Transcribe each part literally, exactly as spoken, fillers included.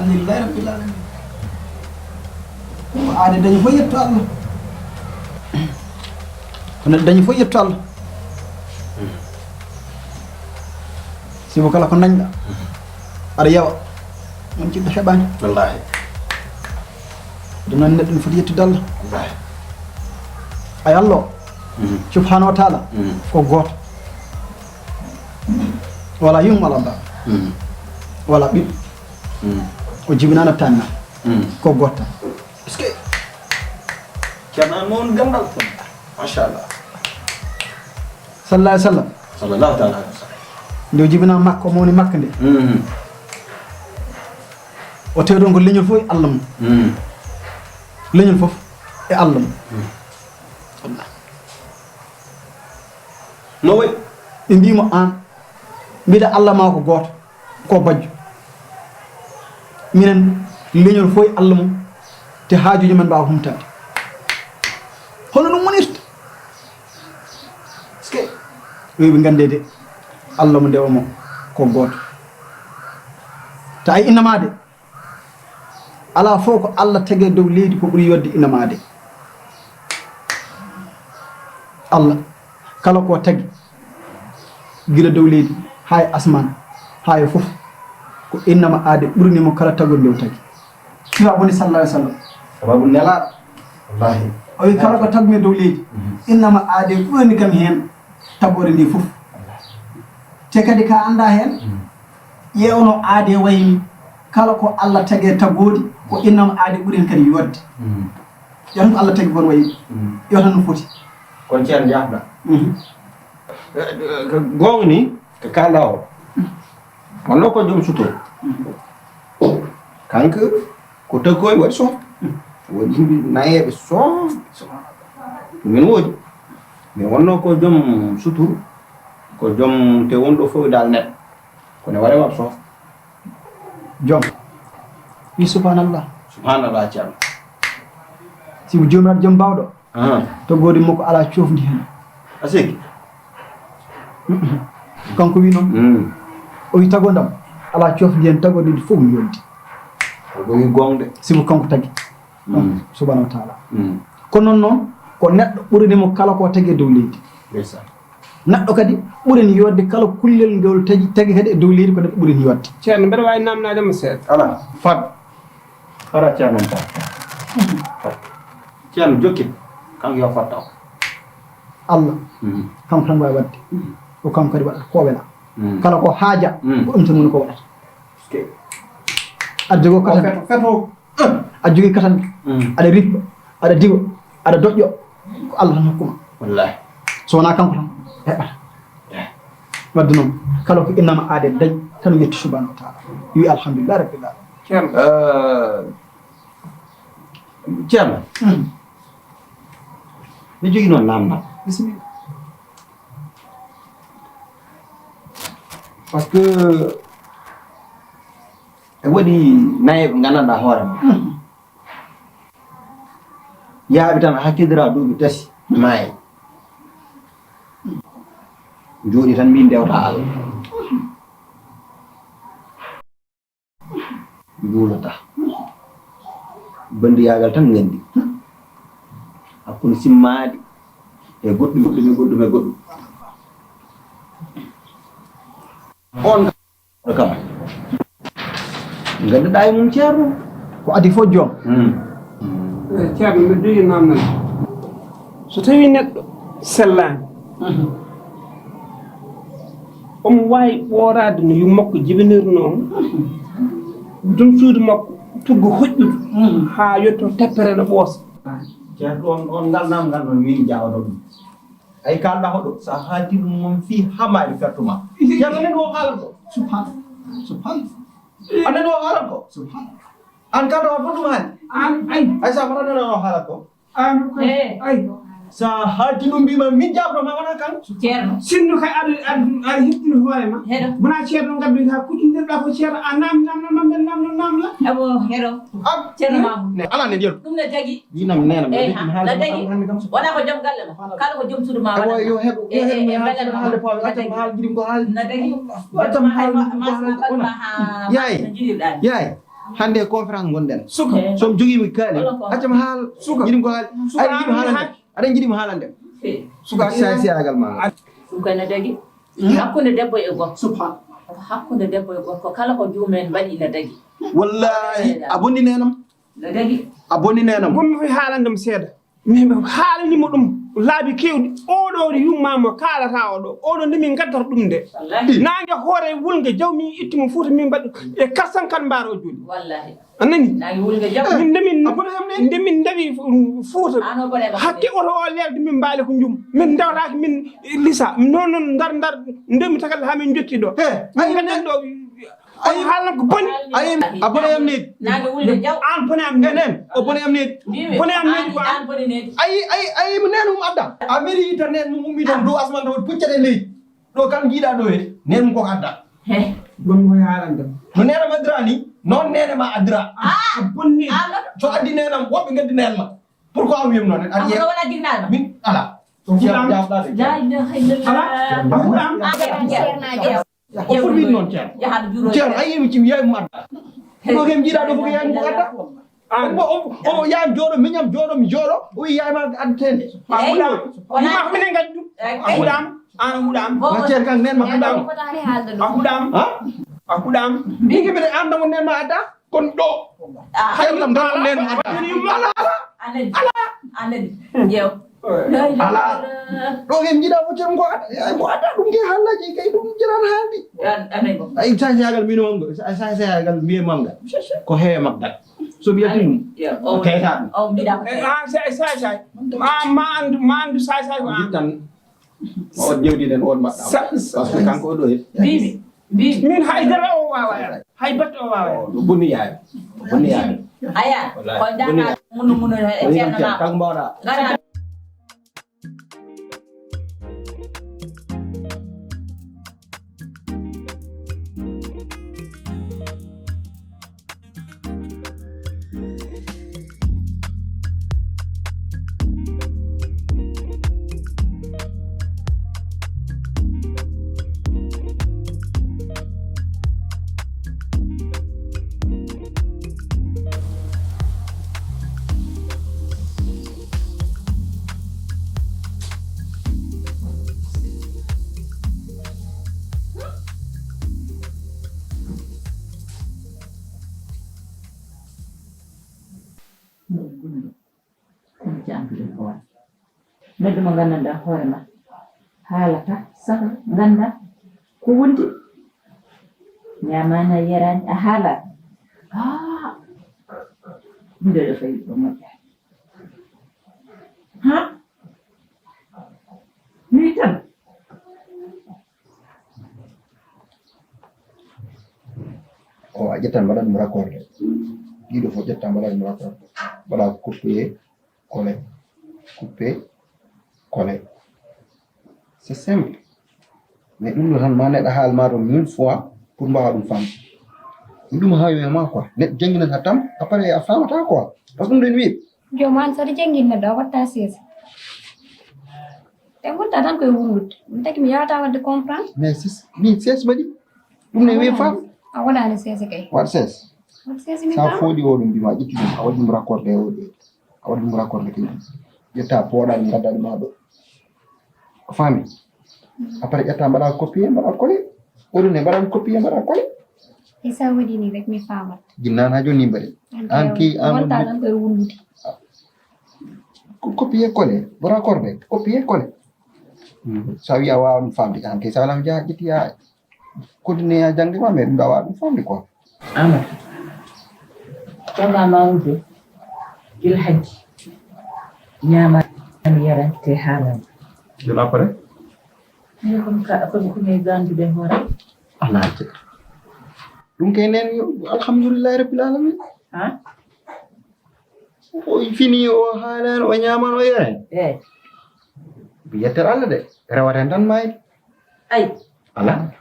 Alhamdulillahi rabbil alamin. Ko aade dañi fof yetto Allah. Ko neɗɗo dañi fof yetto Allah. Sibu kala ko dañɗa, aɗa yawa. Mon jiɗɗo heɓaani. Wallahi. Ɗum noon neɗɗo ne foti yettude Allah. Wallahi. Ay Allah o, subhanahu wa taala, ko gooto. Wala yumma ala ba. Wala ɓiɗɗo. O jibinaano tanna. Ko gooto tan. Est-ce que? Ceerno an mo won ganndal. Machallah. Sallallahu alaihi wasallam. Sallallahu taala alaihi wasallam. Nde o jibinaa Makka, o mawni Makka nde. O tawi ɗon ko leñol fof e Allah mum. Leñol fof e Allah mum. No wayi? Ɓe mbii mo, aan, mbiɗa Allah maa ko gooto, ko bajjo. Minen, leñol fof e Allah mum, te haajuuji men mbaawa humtaade. Hono ɗum wonirta? Est-ce que? Ɓe ɓe nganndee de, Allah mo nde omo ko gooto. Ta ay innama de, alaa fof ko Allah tagi e dow leydi ko ɓuri yodde innama de. Allah, kala ko tagi, gila dow leydi, haa e asmaan, haa e fof, ko innama aade ɓurani mo kala tagol nde o tagi. Sifa boni sallallahu alaihi wasallam. Sababu nelaaɗo. Wallahi. O wi kala ko tagmi e dow leydi, innama aade ɓurani kam heen tagoore nde fof. Te kadi ka annda heen, ƴeewno aade wayni, kala ko Allah tagi e tagoodi, ko innama aade ɓuri heen kadi yodde. Ƴeewno ko Allah tagi kon wayi, ƴeewtan no foti. Kono Ceerno jaafɗa. Goonga ni, ko kaalɗa o. Wonno ko joom suturu. Kanko ko tagooɓe waɗi soom. Woodi yimɓe nayeeɓe soom. Min woodi. Mais wonno ko joom suturu. Ko joom te wonɗo fof dal neɗɗo. Kono ware waɗ soom. Joom. Wi subhanallah. Subhanallah, Ceerno. Sibu Joomiraaɗo joom baawɗo. Tagoodi makko alaa coofndi heen. A seki? Kanko wi noon. O wi tagodam alaa coofndi heen, tagoodi ndi fof mi yoddi. Ko wi goonga de. Sibu kanko tagi. Subhanahu wa taala. Kono noon noon, ko neɗɗo ɓurani mo kala ko tagi e dow leydi. Ndeysaan. Neɗɗo kadi ɓurani yodde kala kullel ngol tagi, tagi kadi e dow leydi ko neɗɗo ɓurani yodde. Ceerno, mbeɗa waawi naamnaade mo seeɗa? Alaa. Fad. Hara Ceerno on tan. Fad. Ceerno jokkit. Kanko yo fad taw. Allah. Kanko tan waawi waɗde. Ko kanko kadi waɗata ko o wela. Kala ko haaja, ko ɗum tan woni ko waɗata. Aɗa jogoo katan. Feto, feto. Aɗa jogii katan. Aɗa rippa, aɗa diwa, aɗa doƴƴo. Ko Allah tan hokkuma. Wallahi. So wonaa kanko tan, heɓata. Wadde noon, kala ko innama aade dañ, tan yetti subhanahu wa taala. Wi alhamdulillah rabbil alamin. Ceerno. Eh, Ceerno. Mi jogii noon naamnal. Bisimilla. Parce que e waɗi nayeeɓe nganndanɗaa hoore ma. Yaaɓi tan, a hakkidira duuɓi tati, maayi. Jooɗi tan, mbiyi ndewta Allah. Njuulata. Banndiraagal tan nganndi. Hakkunde simmaade e goɗɗum, goɗɗum, e goɗɗum, e goɗɗum. On kam. Ngannduɗaa e mum ceerno. Ko adii fof joom. Eh, ceerno, mbiɗa jogii naamnal. So tawii neɗɗo sellaani, omo waawi ɓooraade no yumma makko jibinirnoo, joom suudu makko tugga hoƴƴude haa yetto teppere no ɓoosa. Ceerno, on, on ngal naamngal noon min jaawanoo ɗum. Ay kaalɗa hoɗo, so a haalti ɗum moom fii hamaali pertuma. Ceerno, aɗa nani o haalan ko? Subhanallah. Subhanallah. Aɗa nani o haalan ko? Subhanallah. An kaalɗa o fof ɗum haali? An, ay. Ay, so a fotani nani o haalan ko? An kay, ay. So a haalti ɗum mbiima min jaabno ma wona kan? Ceerno. Sinno kay aɗa, aɗa, aɗa heɓtini hoore ma. Heɗo. Wona ceerno ngaddu ha kuccindirɗa ko ceerno, a nam, nam, nam, nam, nam, nam, nam, la. Abo, heɗo. Ceerno Mamoudou. Ne, ala ne ndiyam. Ɗum ne tagi. Ɗi nam nena, eh, ha, na tagi. Wona ko joom galle ma. Kala ko joom suudu ma. Awa, yo heɓo, yo heɓo mi haalde, haalde paawe, acca mi haal, jiɗi ko haal. Na tagi. Acca mi haal, jiɗi ko haal. Yaay. Yaay. Hannde e conférence ngonɗen. Suka. So mi jogiima kaali, accam haal. Suka. Jiɗi ko haal. Suka, aɗa jiɗi haalande. Aɗa jiɗi mo haalande. Suka, siyaagal ma. Suka na dagi. Hakkunde debbo e gorko. Subhan. Hakkunde debbo e gorko, kala ko juumen mbaɗi na dagi. Wallahi, a bonni nenam. Na dagi. A bonni nenam. Gonmi koye haalande mo seeɗa. Min haalanimo ɗum laabi keewɗi. Oɗo yumma mo kaalata oɗo. Oɗo nde min ngaddata ɗum nde. Wallahi. Naange hoore wulnge jaw min itti mo Fuuta min mbaɗi e quatre cent quatre mbaaro jooni. Wallahi. A nani? Naange wulnge jaw. Min nde min, nde min ndawi Fuuta. Hakke oto o leerde min mbaali ko njum. Min ndewtaaki min lisa. Noon noon ndar ndar nde mi tagal haa min njotti ɗo. Min ngaddan ɗo. Ayi, haalan ko boni. Ayi, a bone yam needi. Naange wulde jaw. Aan bone am needi. Enen, o bone yam needi. Bone am needi ko aan. Ayi, ayi, ayi, mo neen mum adda. A meri yiita neen mum ummi tan dow asman taw puccata e leydi. Ɗo kam jiiɗa ɗo he. Neen mum koko adda. He. Gonmi koye haalande. No neenam addira ni, noon neene ma addira. Ah, a bonni. So addi neenam, woɓɓe ngaddi neen ma. Pourquoi o wiyam noon? Aɗa wona jinnaɗo. Min, ala. Ko fuɗam. La ilaha illallah. Ala. A fuɗam. Ah, yeah, yeah. O foti min noon, Ceerno. Yaha no juuroy. Ceerno, a yii mi ci-, yaay mo adda. Ko kem jiiɗa ɗo fof ko yaay mo adda. An. Omo, omo, omo yaay mi jooɗo, miñam jooɗo, mi jooɗo. O wi yaay ma adda tende. A huɗam. Wona. Yima ko minen gaddu. A huɗam. An a huɗam. Na Ceerno kan nen ma huɗam. Fotaani haalde ɗum. A huɗam. Ha? A huɗam. Min ke mbiɗa annda mo nen ma adda. Kon ɗo. Ah. Ceerno kam, ndaa ko nen mo adda. Ala, ala. Anani. Ala. Anani. Jeew. Ala. Ɗo en njiɗa ko ceerno ko adda. Ko adda ɗum ke haallaji kay ɗum jiran haaldi. An-, anani ko. Ay, sa, sa, gal mino mango. Sa, sa, sa, gal mbiye manga. Ko heewe maggal. So mi yalti ɗum. Yo, o teyta ɗum. O mbiɗa ko. Eh, ah, sa, sa, sa. Ma, ma andu, ma andu sa, sa ko an. Tan. O jewtiden on mbaɗɗa. Sa-, sa-, parce que kanko o ɗo he. Mbiimi, mbiimi. Min haydara o wawa yaade. Hay batte o wawa yaade. O, no bonni yaade. No bonni yaade. Aya, wallahi, ko bonni dana yaade. Munu, munu, e ceerno ma. Kanko mbaɗa. Ngara. Neɗɗo mo nganndanɗaa hoore ma, haalata, saka, ngannda ko wondi. Ñaamaani a yaraani, a haalaani. Ah, ɗum de ɗo fayi ɗo moƴƴaani. Ha? Ni tan. O, a ƴettan mbaɗa ɗum raccordé. Ɗiɗo fof ƴetta mbaɗa ɗum raccordé. Mbaɗa copier, coller. Copier, coller. C'est simple. Mais ɗum ɗo tan ma neɗɗo haal ma ɗo mille fois pour mbawa ɗum famde. Ɗum hawi ma quoi. Neɗɗo jannginata tan, après a famata quoi. Parce que ɗum ɗo ene weeɓi. Joom an saɗa janngin neɗɗo, a watta seesa. Te gonta tan koye wullude. Ɗum tagi mi yawata wadde comprendre. Mais sis, min sees mbaɗi. Ɗum ne weeɓi faam. A waɗaani seesa kay. Waɗ sees. Waɗ seesa min sa faam. Fooɗi o ɗum mbima ƴetti ɗum, a waɗi ɗum raccordé o ɗo. A waɗi ɗum raccordé kay. Ƴetta pooɗa ɗum ngadda ɗum ha ɗo. A faami? Après ƴetta mbaɗa copier, mbaɗa coller. Oɗo ne mbaɗan copier, mbaɗa coller. E sa waɗi ni rek mi faamat. Jinnan ha joni ni mbaɗi. An ki, an wonta tan koye wullude. Ko copier coller, raccordé, copier coller. Hmm. Sa wi a wawa ɗum famde, an kay sa wala mi jaha ƴetti ha continuer ha jangde ma, mais ɗum ɗo a wawa ɗum famde quoi. Amadou. Tama mawnude gila hajji. Ñaama mi yarante haalan. Gila après? Ni kon ka, kon ko ne gandude hoore. Ala je. Ɗum kay nen yo, alhamdulillahi rabbil alamin. Ha? O fini, o haalan, o ñaaman, o yaren. Eh. Yettere Allah de, rewata hen tan maayde. Ay. Ala.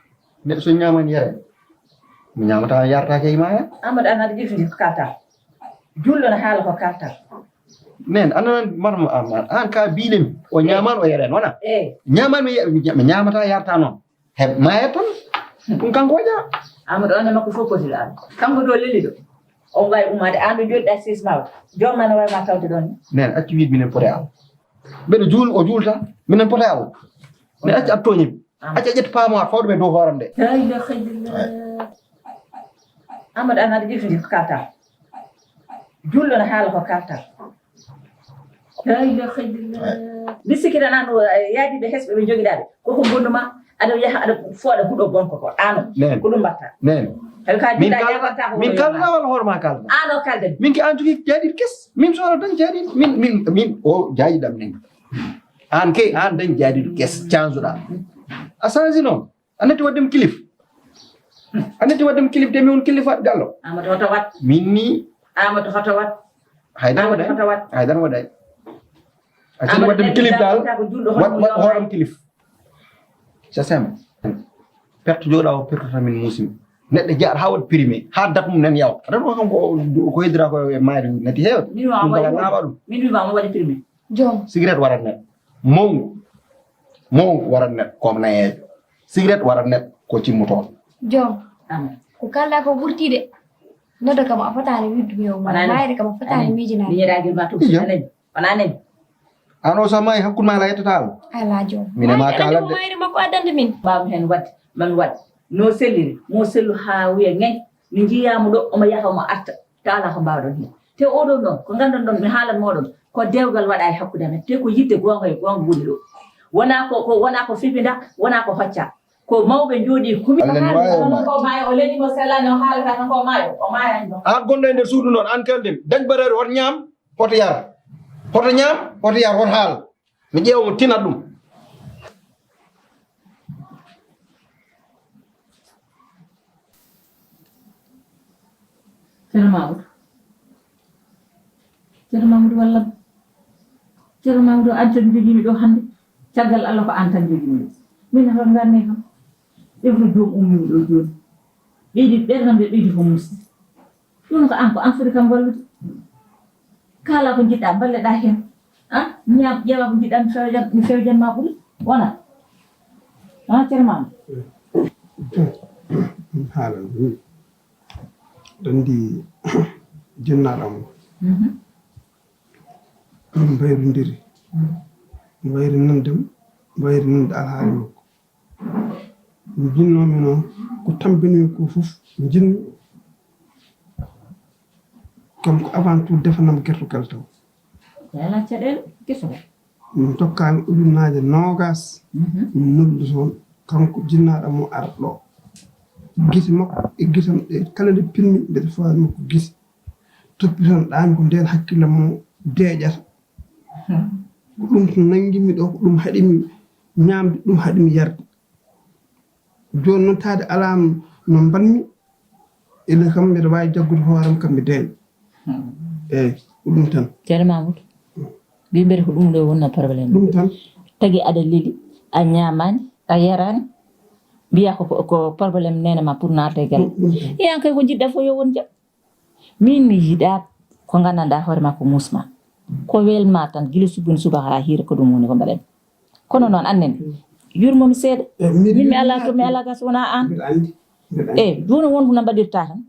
Neɗɗo so ñaaman yaren, mo ñaamata yarata kay maaya. Amadou, an aɗa ƴettudi ko kalta. Julɗo ne haala ko kalta. Nen, a nanan marmo an, an ka biiɗen, o ñaaman, o yaren, wona? Eh. Ñaaman mi ya-, mi ña-, mi ñaamata yarata noon. He maaya tan. Ɗum kanko waɗa. Amadou, on e makko fof poti laal. Kanko ɗo leli ɗo. On waawi ummaade, aan ɗo njooɗiɗaa siis ma o. Joom ma no waawi ma tawde ɗoon ni. Neen, accu wiide minen poti e Allah. Mbeɗa juul, o juulta, minen poti e Allah. Mi acca aɗa tooñi mi. Acca ƴetta paamuwaar fawde mi e dow hooram nde. La ilaha illallah. Amadou, aan aɗa ƴettidi ko kaaltaa. Juulɗo no haala ko kaaltaa. La ilaha illallah. Mi sikki tan aan o, eh, yaadiiɓe hesɓe ɓe njogiɗaa ɓe. Koko bonnu ma, aɗa yaha, aɗa fooɗa huɗo bonko ko. Aan o, neen, ko ɗum mbaɗtaa. Neen. Tawi ka min juulɗaa kal-, jaagortaa ko min kaalata walla hoore ma kaalata? Aan o kaalden. Min ke aan jogii jaaɗiiɗo kes. Min so aɗa dañ jaaɗiiɗo. Min, min, min o jaaɗiiɗo am neen. Aan kay, aan dañ jaaɗiiɗo kes, canjuɗaa. A change noon. A natti waɗde mi kilif. A natti waɗde mi kilif de mi won kilifa gallo. Amadou hoto wat. Min ni. Amadou hoto wat. Haydara waɗay. Hoto wat. Haydara waɗay. A cani waɗde mi kilif dal. Wat, wat hooram kilif. C'est simple. Perte jooɗa o perte tan min muusimi. Neɗɗo jaɗa haa waɗa primé. Haa date mum nen yawa. Aɗa ɗum kanko o, ko heddira ko e maayde natti heewde. Min wa ɗum kala waɗi laaɓa ɗum. Min wi ma mo waɗi primé. Joom. Cigarette warat neɗɗo. Mawngu. Mawngu warat neɗɗo. Ko nayeejo. Cigarette warat neɗɗo. Ko cimmotooɗo. Joom. Amen. Ko kaalɗaa ko ɓurtii de. Nodda kam a fotaani wiɗdude o ma. Wonaa nani. Maayde kam a fotaani miijinaade. Miñiraaji ma tun. Iyo. Wonaa nani. Wonaa nani. Aan o so maayi hakkunde ma ala yettata Allah. Alaa joom. Min e ma kaalata de. Maayde makko addande min. Mbaaw mi heen waɗde. Mami waɗ. No selliri. Mo sellu haa wiya ŋeñ. Mi njiyaa mo ɗo. Omo yaha omo arta. Te alaa ko mbaawɗon heen. Te oɗon noon, ko nganndon ɗon, mi haalan mooɗon, ko dewgal waɗa e hakkunde amen. Te ko yiɗde goonga e goonga woni ɗo. Wonaa ko, ko, wonaa ko fifida, wonaa ko hocca. Ko mawɓe njooɗii kumi. Allah ne waawi o maayo. Ko maayo, o leñi mo sellaani, o haalata tan ko maayo, o maayaani ɗon. Aan gonɗo e nder suudu noon, aan kaalden, dañ bareeru, hoto ñaam, hoto yar. Hoto ñaam, hoto yar, hoto haal. Mi ƴeewa mo, tinat ɗum. Ceerno Mamoudou. Ceerno Mamoudou, wallam. Ceerno Mamoudou, aan tan njogiimi ɗo hannde. Caggal Allah ko aan tan njogiimi ɗo. Min hoto ngarne kam. Ɓe fof joom ummiima ɗo jooni. Ɓeydi ɓernde am nde ɓeydi ko muusde. Ɗum ko aan, ko aan foti kam wallude. Kaalaa ko njiɗɗaa, mballeɗaa heen. Ah, ñaam, ƴeewa ko njiɗɗaa, mi fewjan, mi fewjan ma ɓuri. Wona? Ah, Ceerno Maam. Haala ni. Ɗon ndi jinnaaɗo am. Mhm. Min mbayrondiri. Mhm. Mbayri nande am, mbayri nande alhaali makko. Njinnoomi noon, ko tambinmi ko fof, njinmi kanko avant tout defanam gertogal taw. Alaa caɗeele, geso ko. Min tokkaami ujunnaaje noogaas, mhm, min noddu toon, kanko jinnaaɗo mo ara ɗo. Gite makko e gite am ɗe, kala nde pinmi, mbeɗa fawi makko gite. Toppitan ɗaami ko ndeen hakkille mo deeƴata. Hmm. Ko ɗum ko nanngimi ɗo, ko ɗum haɗimi ñaamde, ɗum haɗimi yarde. Jooni noon taade alaa no mbaɗmi, ele kam mbeɗa waawi jaggude hooram kam mi deeƴa. Hmm. Eeyi, ko ɗum tan. Ceerno Mamoudou, mbiɗo mbiyata ko ɗum ɗo wonnoo problème. Ɗum tan. Tagi aɗa leli, a ñaamaani, a yaraani, mbiyaa ko, ko, ko problème neene ma pour naatde e galle. Ɗum, ɗum tan. Iyan kay ko njiɗɗaa fof yo won jam. Min mi yiɗaa ko nganndanɗaa hoore maa ko muus maa. Ko welmaa tan, gila subaka haa hiira ko ɗum woni ko mbaɗanmi. Kono noon, aan nene, yurmo mi seeɗa. Eh, min mi alaa to, mi alaa gaa so wonaa aan. Mbiɗa anndi, mbiɗa anndi. Eh, jooni won ko no mbaɗirtaa tan.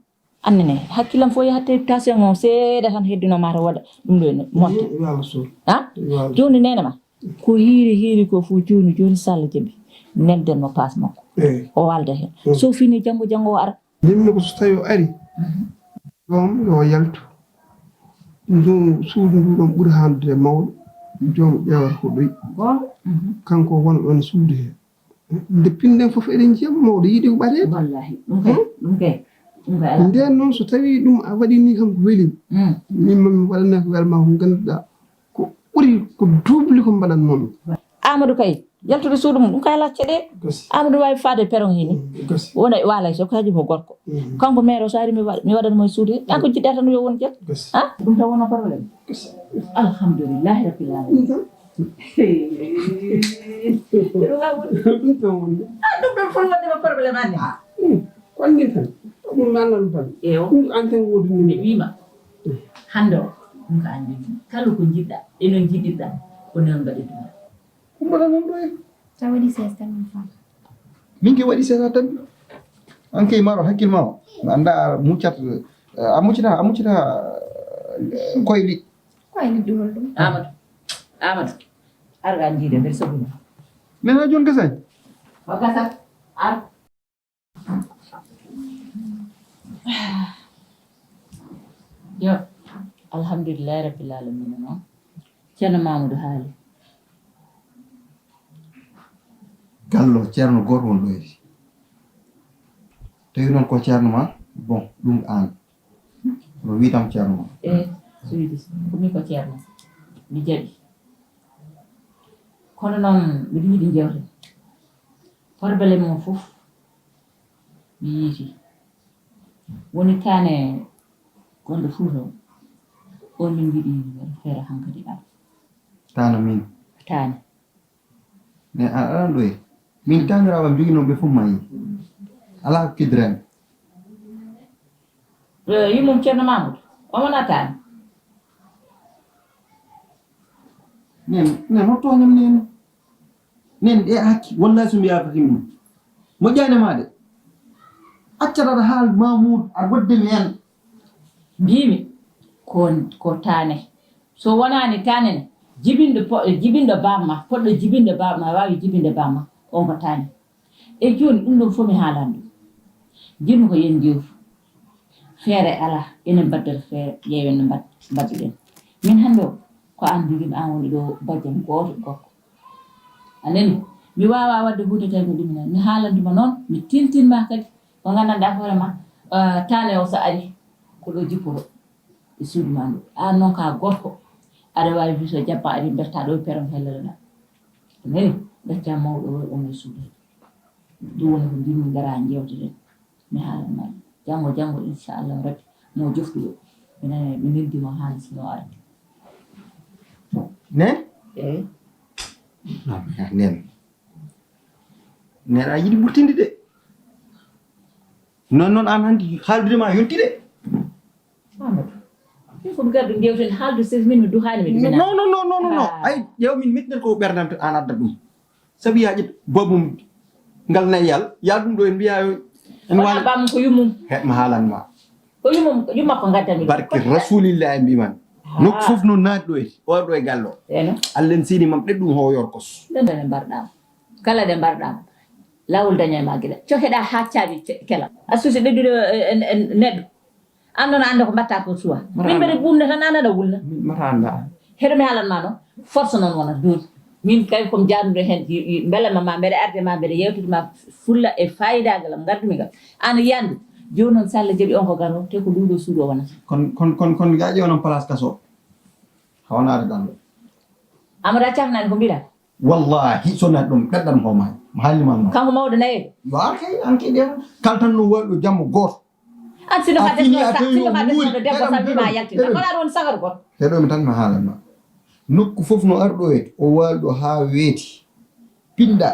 Aan nene, hakkillam fof yahat e tension o seeɗa tan heddinoo maa to waɗa ɗum ɗo ene motta. Yo Allah suur. Ah? Yo Allah. Jooni nene ma, ko hiiri hiiri ko fof jooni, jooni so Allah jaɓi, nelden mo paas makko. Eh. O waalda heen. Mm. So fini janngo, janngo o ara. Njimmi ko so tawi o ari, mhm, ɗoon yo o yaltu. Ndu suudu ndu ɗoon ɓuri haaɗde mawɗo, joom ƴeewata ko ɗoyi. Goonga. Mhm. Kanko won ɗoon e suudu he. Nde pinɗen fof eɗen njiya mawɗo yiɗi ko ɓaɗeede. Wallaahi, ɗum kay, hmm? Ɗum kay, ɗum kay alaa. Ndeen noon so tawii ɗum a waɗii nii kam ko weli. Hmm. Min ma mi waɗane ko welmaa ko ngannduɗaa ko ɓuri, ko duubli ko mbaɗatnoomi. Amadou kay, yaltude suudu mum, ɗum kay alaa caɗeele. Gasi. Amadou waawi faade peron heen ni. Mm, gasi. Wona e waala e so kaji mo gorko. Mm. Kanko maire o so ari mi wa-, mi waɗat mo e suudu he. Ɓen ko jiɗɗa tan yo won jam. Gasi. Ah, ɗum tan wona problème. Gasi. Alhamdulillahi rabbil alamin. Ɗum tan. Ɗum tan woni. Ah, ɗum ɗon fof wonde ko problème anne. Ah, mm. Ko anndi tan. Ɗum nannan tan. Eyo. Ɗum an tan woodi ni. Mi wiima. Mm. Hannde o, ɗum ko anndi. Kala ko jiɗɗa, e no jiɗirɗa, ko noon mbaɗirɗa. Ko mbaɗa noon ɗo e? Sa waɗi seize tan, mi faam. Min ke waɗi seize tan. An kay maro hakkil ma o. Mi annda a muccat, A muccita, a muccita, eh, koye liƴƴi. Koye liƴƴi hol ɗum? Amadou. Amadou. Ar ga jiide nder sobuno. Nena jooni gasani. O gasat. Ar. Yo. Alhamdulillahi rabbil alamina noon. Ceerno Mamadou haali. Gallo ceerno gooto won ɗo edi. Tawi noon ko ceerno ma, bon, ɗum aan. No wiitam ceerno ma. E, suydi, ko mi ko ceerno. Mi jaɓi. Kono noon, mbiɗa yiɗi jewte. Problème o fof, mi yiiti. Woni taane gonɗo Fuuta o, on min mbiɗi feere hankadi ar. Taane min? Taane. Mais a aɗan ɗo e? Min taaniraaɓe am joginoo ɓe fof maayi. Alaa ko kiddirani. Eh, yummum Ceerno Mamadou, o wonaa taane. Nen, nen, o tooñam nen. Nen, ɗe hakki, wallahi so mi yaafata ɗum. Moƴƴaani ma de. Accata aɗa haal Mamoudou, aɗa waɗde mi en. Mbiimi, ko, ko taane. So wonaani taane ne, jibinɗo po-, jibinɗo baaba ma, poɗɗo jibinde baaba ma, waawi jibinde baaba ma, on ko taane. E jooni, ɗum ɗoo fof mi haalan ɗum. Njiɗmi ko yen njeewtu. Feere alaa, enen mbaddata feere, ƴeewen no mbad-, mbadduɗen. Min hannde o, ko aan njogiimi, aan woni ɗo bajjam gooto gorko. A nani? Mi waawaa waɗde huunde tawi mi ɗuminaa. Mi haalantu ma noon, mi tintin ma kadi. Ko nganndanɗaa hoore ma, eh, taane o so ari, ko ɗo jippoto e suudu ma ndu. Aan noon ka gorko, aɗa waawi wii so jabba ari, mbertaa ɗo e peron hellalaɗaa. A nani? Gaccaa mawɗo o, o e suudu. Ɗum woni ko njiɗmi ngara njeewteten. Mi haalan ma. Janngo, janngo, inchallah rabbi, mo joftuɗo. Mi nani, mi noddi mo haalis no arde. Nen? Eey. Non, mais nen. Nen a yiɗi ɓurtinde de. Non, non, aan hanti haaldude ma yonti de. Amadou. Min ko mi gardu njeewten haaldu sef min mi duhaani mi ɗuminaa. Non, non, non, non, non, non. Ah. Ay, ƴeew min mettinat ko ɓerdam to aan adda ɗum. Sabi yaa ƴet boobum ngal nayi yal, yaa ɗum ɗo en mbiyaa yo en wona waali. Bamum ko yummum. He, ma haalan ma. Ko yummum, yumma ko ngaddan mi. Barke Rasulillahi mbiman. Ah. Nokku fof no naati ɗo e, o ɗo e gallo. Eno. Allen sini mam ɗeɗɗum ho yorkos. Nde nde mbarɗam. Kala nde mbarɗam. Laawol daña e ma gila. Cokeɗa haa caabi ce-, kela. Astuce ɓeddude, eh, en, en neɗɗo. An noon a annda ko mbatta ko suwa. Mata min mbeɗa annda. Gumna tan an aɗa wulna. Mata annda. Heɗo mi haalan ma noon. Force noon wonat duuɗi. Min kay ko mi jaadude heen, i, i, mbele ma, ma mbeɗa arde ma, mbeɗa yewtude ma fulla e fayidaagal am, ngardu mi ngal. An yandu. Jooni noon so Allah jaɓi on ko garo, te ko nduɗo suudu o wonata. Kon, kon, kon, kon ga ƴeew noon place kaso. Hawnaade ɗan ɗo. Amada cafnani ko mbiɗa? Wallahi, so nat ɗum, ɗaɗɗan ko ma. Mi haalni ma noon. Kanko mawɗo nayeejo? Yo an kay, an kay ɗeewa. Kala tan no waɗi ɗo jamma gooto. An sino ka desno sa-, sino ka desno ɗo debbo sambi ma yaltin. Ko ɗaɗo woni sagaru goɗɗo. Heɗo mi tan mi haalan ma. Nokku fof no ari ɗo weeti, o waali ɗo haa weeti. Pinɗa.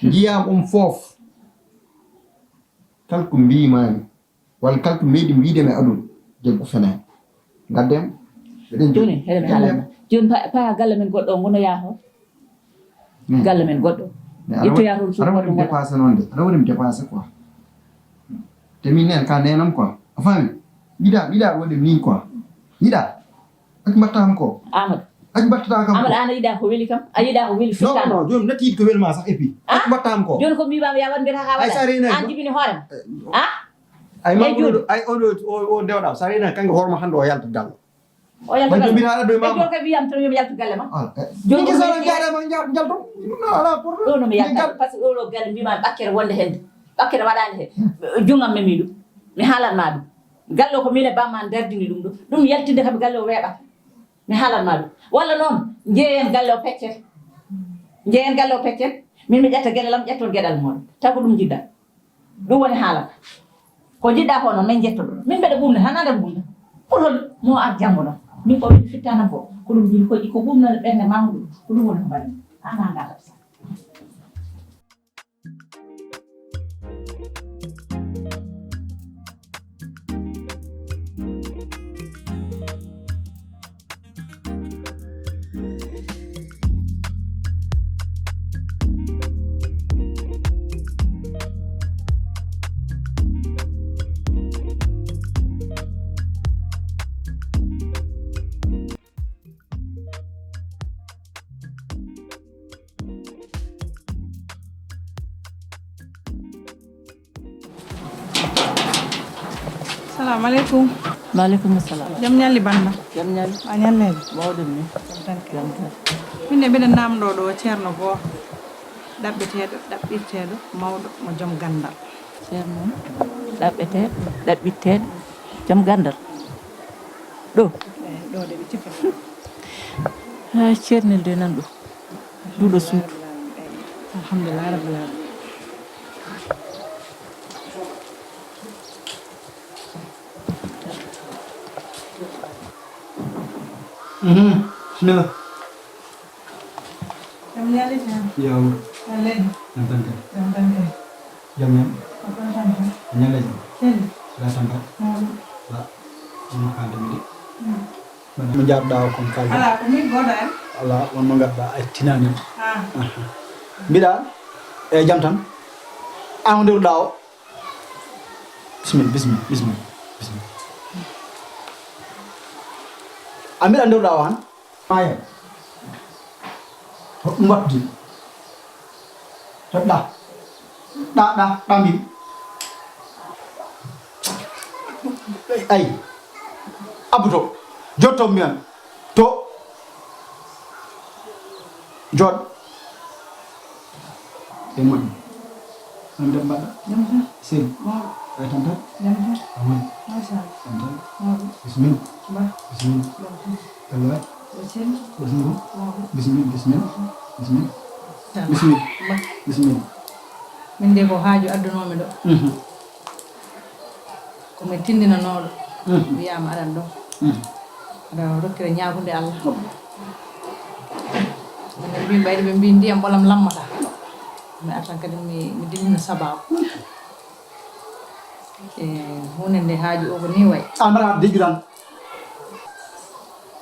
Njiyaam um fof. Kala ko mbiimaami. Walla kala ko meeɗi mbiɗen e aduna, jaggu fenaani. Ngadden. Jooni, heɗen haalana. Jooni, pa-, pa galle men goɗɗo o, ngono yaha toon. Hmm. Galle men goɗɗo. Mais aɗa waɗi, aɗa waɗi mi dépassé noon de. Aɗa waɗi mi dépassé quoi. Te min neen ka neenam quoi. A faami? Yiɗa, yiɗa waɗi min quoi. Yiɗa. Ak mbatta am ko. Amadou. Ak mbattata kam ko. Amadou, an a yiɗa ko weli kam. A yiɗa ko weli. Non, non, jooni natti yiɗi ko weli ma sax et puis. Ah? Ak mbatta am ko. Jooni ko mbiiɓam ya waɗ mbiyata ka waɗa. Ay, sa reeni ay. An jibini hoorem. Eh, ah? Ay, ma jooni. Ay, on ɗo, o, o ndewɗa. Sa reeni kanko hoorema hannde o yalta galle. O yalta galle. Jooni kay wiyam tan yo mi yaltu galle ma. Ah, eh. Jooni ko mi jaarama, njalto. Ɗo no mi yalta, parce que ɗo ɗo galle mbima ɓakkere wonde hende. Ɓakkere waɗande hen. Jungam memi ɗum. Mi haalan ma ɗum. Galle o ko min e bamma dardini ɗum ɗo. Ɗum yaltinde kam galle o weeɓata. Mi haalan ma ɗum. Walla noon, njeeyen galle o peccet. Njeeyen galle o peccet. Min mi ƴetta geɗal am, ƴetton geɗal moɗon. Taw ko ɗum jiɗɗa. Ɗum woni haala. Ko jiɗɗa ko noon, min njetto ɗum. Min mbeɗa ɓumna, tan aɗa ɓumna. Pour hol mo ar janngo noon. Min ko min fittana ko. Ko ɗum jiɗi ko, ko ɓumnani ɓernde ma ɗum. Ko ɗum woni ko mbaɗi. Ana ngata sa. Salamu aleykum. Maaleykum salam. Jam ñalli, bannda. Jam ñalli. A ñalleejo? Mawɗum ni. Jam tan kay. Jam tan. Min ne mbiɗa naamndoo ɗo ceerno gooto ɗaɓɓeteeɗo, ɗaɓɓirteeɗo, mawɗo mo jom ganndal. Ceerno ɗaɓɓeteeɗo, ɗaɓɓirteeɗo, jom ganndal. Ɗo? Eey, ɗo de ɓe cifa. Haa ceernel de nan ɗo. Duɗo suudu. Alhamdulillah rabbil alamin. Mhm. Bismillah. Jam ñaali tan. Yaw. Aleykum. Jam tan kay. Jam tan kay. Jam ñam. Ko ɗon tan kay. Ñalle jam. Selli. Ala tan kay. Mawɗum. Ba. Ɗum haalde mi de. Mm. Mbaɗa mo njaarɗaa o kon kalde. Ala, ko min gooto en. Ala, won mo ngadduɗaa, a tinaani. Ah. Aha. Mbiɗa, e jam tan. An ko ndewruɗaa o? Bismillah, bismillah, bismillah, bismillah. A mbiɗa ndewruɗaa o han? Maya. Ko ɗum waɗde. Toɗɗa. Ɗa, ɗa, ɗa mbiɗi. Ay. Abbo to. Jotto mbiyan. To. Jooɗ. E moƴƴi. On de mbaɗa? Jam tan. Sel. Mawɗo. Ay tan tan? Jam tan. A moƴƴi. Machallah. Jam tan. Mawɗo. Bismillah. Ba. Bismillah. Jam tan. Elway. Ko sel. Ko sel. Mawɗo. Bismillah, bismillah. Bismillah. Jam. Bismillah. Ba. Bismillah. Min de ko haaju addunoomi ɗo. Mhm. Ko mi tindinanooɗo. Mhm. Wiyaama aɗan ɗo. Mhm. Aɗa rokkira ñaagunde Allah. Ɓe mbii mbayde ɓe mbii ndiyam ɓolam lammata. Mi artan kadi mi, mi dillina sabaabu. E huunde nde haaju o ko ni wayi. An mbaɗa deƴƴu tan.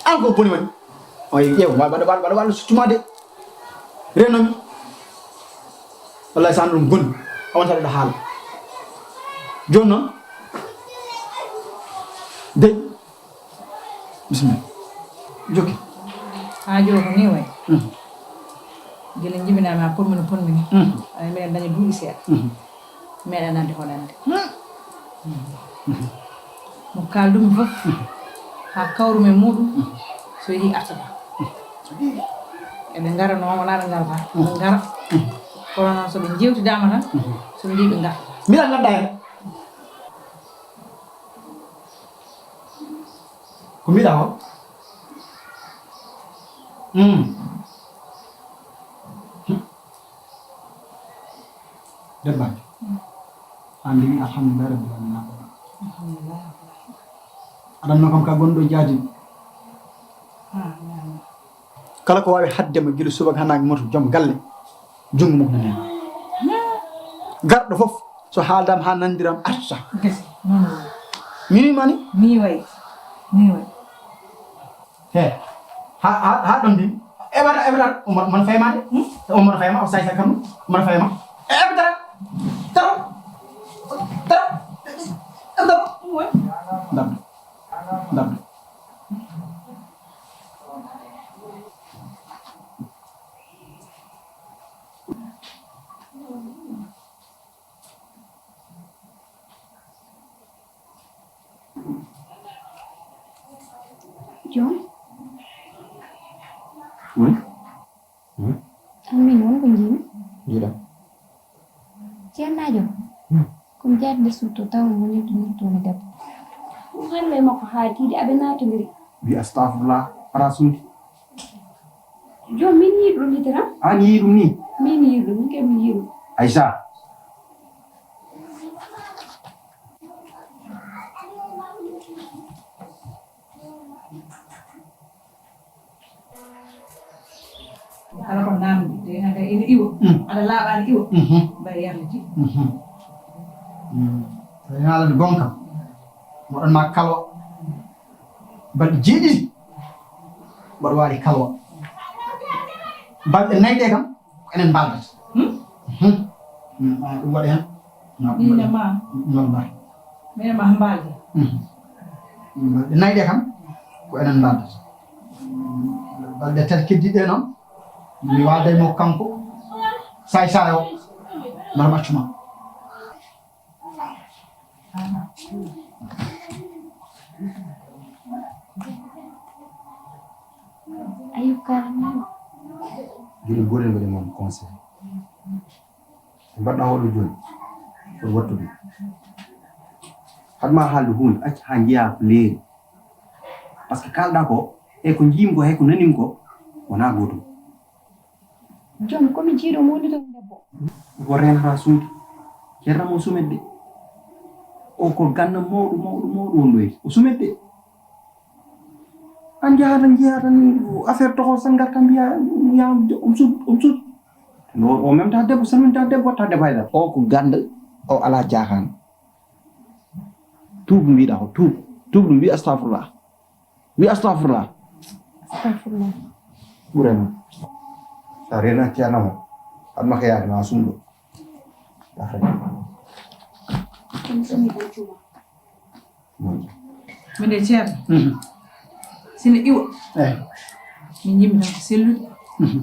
An ko boni waɗi. O ƴeew, waɗa, waɗa, waɗa, waɗa succuma de. Renomi. Wallahi, so an ɗum goni, a wonta ɗo haala. Jooni noon, dey, bisimilla. Jokki. Haa jooni ko nii wayi. Mhm. Gila njibinaama haa ponmi no ponmi ni. Mhm. Aɗa mbiɗa daña duuɓi seeɗa. Mhm. Meeɗa nande honande. Mo kaaldumi fof, haa kawrumi e muuɗum, so yehi artata. Eɓe ngara noon, wonaa ɓe ngarata, ɓe ngara. Kono noon, so ɓe njeewtidaama tan, so ɓe mbii ɓe ngartata. Mbiɗa nganndaa heen. Ko mbiɗa o? Mm. Debbo am, an mbiimi alhamdulillahi rabbil alamina. Alhamdulillahi rabbil alamina. Aɗa annoo kam ka gonɗo jaajin. Ah, mi annoo. Kala ko waawi haɗde mo gila subaka haa naange moto, joom galle, junngo mum ko nanaani. Garɗo fof, so haaldaama haa nanndiram, artata. Gasi, noon wayi. Mini mani? Nii wayi. Nii wayi. He. Ha, ha, ha ɗon din. Eɓata, eɓata. Umar, man fayma de. Hmm? Umar fayma, o say sa kanu. Umar fayma. Eɓata. Taro. Taro. Eɓata. Ndam. Ndam. Joom? Oui. Hmm? An min won ko njiimi. Jiiɗa. Ceernaajo. Hmm. Ko mi jaade nder suuto taw mo woni to nirto mi debbo. Ɗum hannde e makko haa tiiɗi aɓe naatondiri. Wi astafurlah, ara suuti. Joom min yii ɗum hiteram? An yii ɗum ni? Min yii ɗum, min kay min yii ɗum. Aïcha. Kala ko naamndi, de ina kay ina iwa. Mm. Aɗa laaɓa aɗa iwa. Mhm. Mbaɗa yarliti. Mhm. Mm. Tawi haalande gonka. Mboɗon ma kalwa. Balɗe jeeɗiɗi. Mboɗo waali kalwa. Balɗe nayi ɗe kam, ko enen mbaldata. Hmm? Mhm. Mm, ah, ɗum waɗi hen. No, ɗum waɗi hen. Miin e ma. Wallahi. Miin e ma mbalda. Mhm. Balɗe nayi ɗe kam, ko enen mbaldata. Balɗe tati keddiiɗe noon, mi waalda e makko kanko, saay saay o, mbaɗa mi accu ma. Geɗel gootel mbaɗen mon conseil. Ko mbaɗɗaa oɗo jooni, ko wattu ɗum. Haɗ maa haalde huunde, accu haa njiyaa ko leeri. Par ce que kaalɗaa ko, e ko njiimi ko, e ko naniimi ko, wonaa gootum. Jooni, ko mi jiiɗo mo woni toon debbo. Ko reenata suudu. Ceerno mo suumet de. O ko ganna mawɗo, mawɗo, mawɗo won ɗo e. O suumet de. An njaha tan, njiya tan affaire toxo tan, ngarta mbiya, ya, um sut, um sut. No, o memta debbo, salminta debbo, watta debbo haydara. O ko ganda, o ala jaahan. Tuub mbiɗa ko tuub. Tuub ɗum, wi astafurlah. Wi astafurlah. Astafurlah. Ɓurana. Sa rena ceerno mo. Adma ka yaade ma sumɗo. Ɗum sumi ɗo cuuma. Minen ceerno, mhm, sino iwa, eyi, min njimmi tan ko sellude, mhm,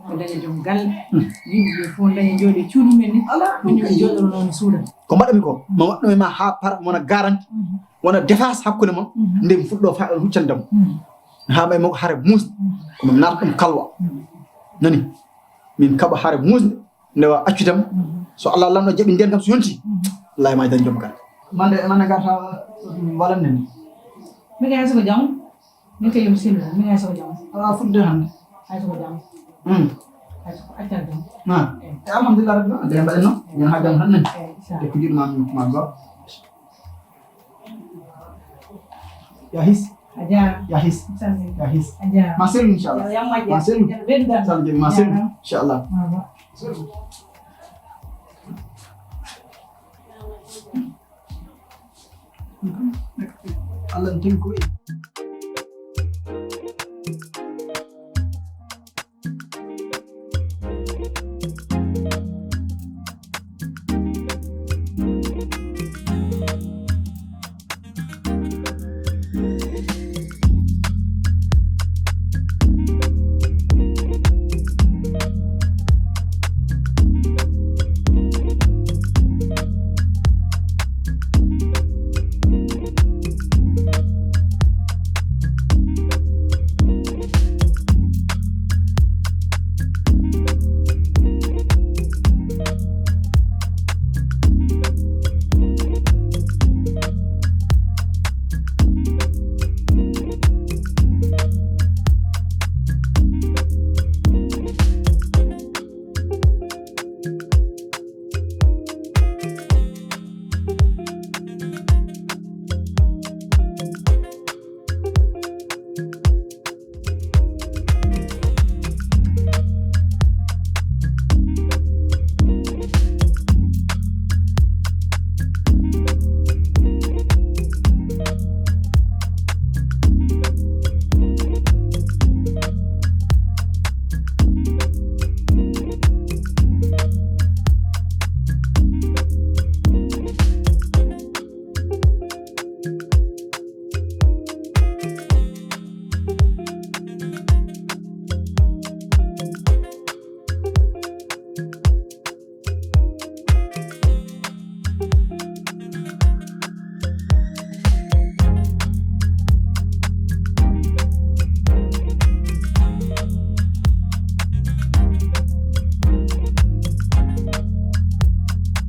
ko daña joom galle, mhm, yimɓe ɓe fof daña jooɗi e cuuɗi mumen ni. Alaa. Min min jooɗoro noon e suudan. Ko mbaɗami ko, mo waɗɗum e ma haa para, mona garanti, mhm, wona défense hakkunde mon, mhm, nde mi fuɗɗo fa-, huccandam. Mhm. Haa may mo ko hare muusde, mhm, ko mi naata ɗum kalwa. Mhm. Nani? Min kaɓa hare muusde, ndewa accudam. Mhm. So Allah lanɗo jaɓi nden kam so yonti, mhm, Allah e ma dañ joom kala. Mande, mande garta, mm, walan nen. Mi kay soko jam. Mi kay yom sino. Mi kay soko jam. Ala fudde hande. Ay soko jam. Mm. Ay soko accal jam. Na. Eh. Eh, alhamdulillah rabbil alamin. Nden mbaɗen noon. Nden haa jam tan nen. Eh, inchallah. E ko jiɗma mi ma ba. Ya his. Aja. Ya his. Sani. Ya his. Aja. Ma sellu, inchallah. Ya, ya, ma sellu. Ya, ben dan. Sal jabi ma sellu. Ya. Inchallah. Baba. Allah n tagi ko e.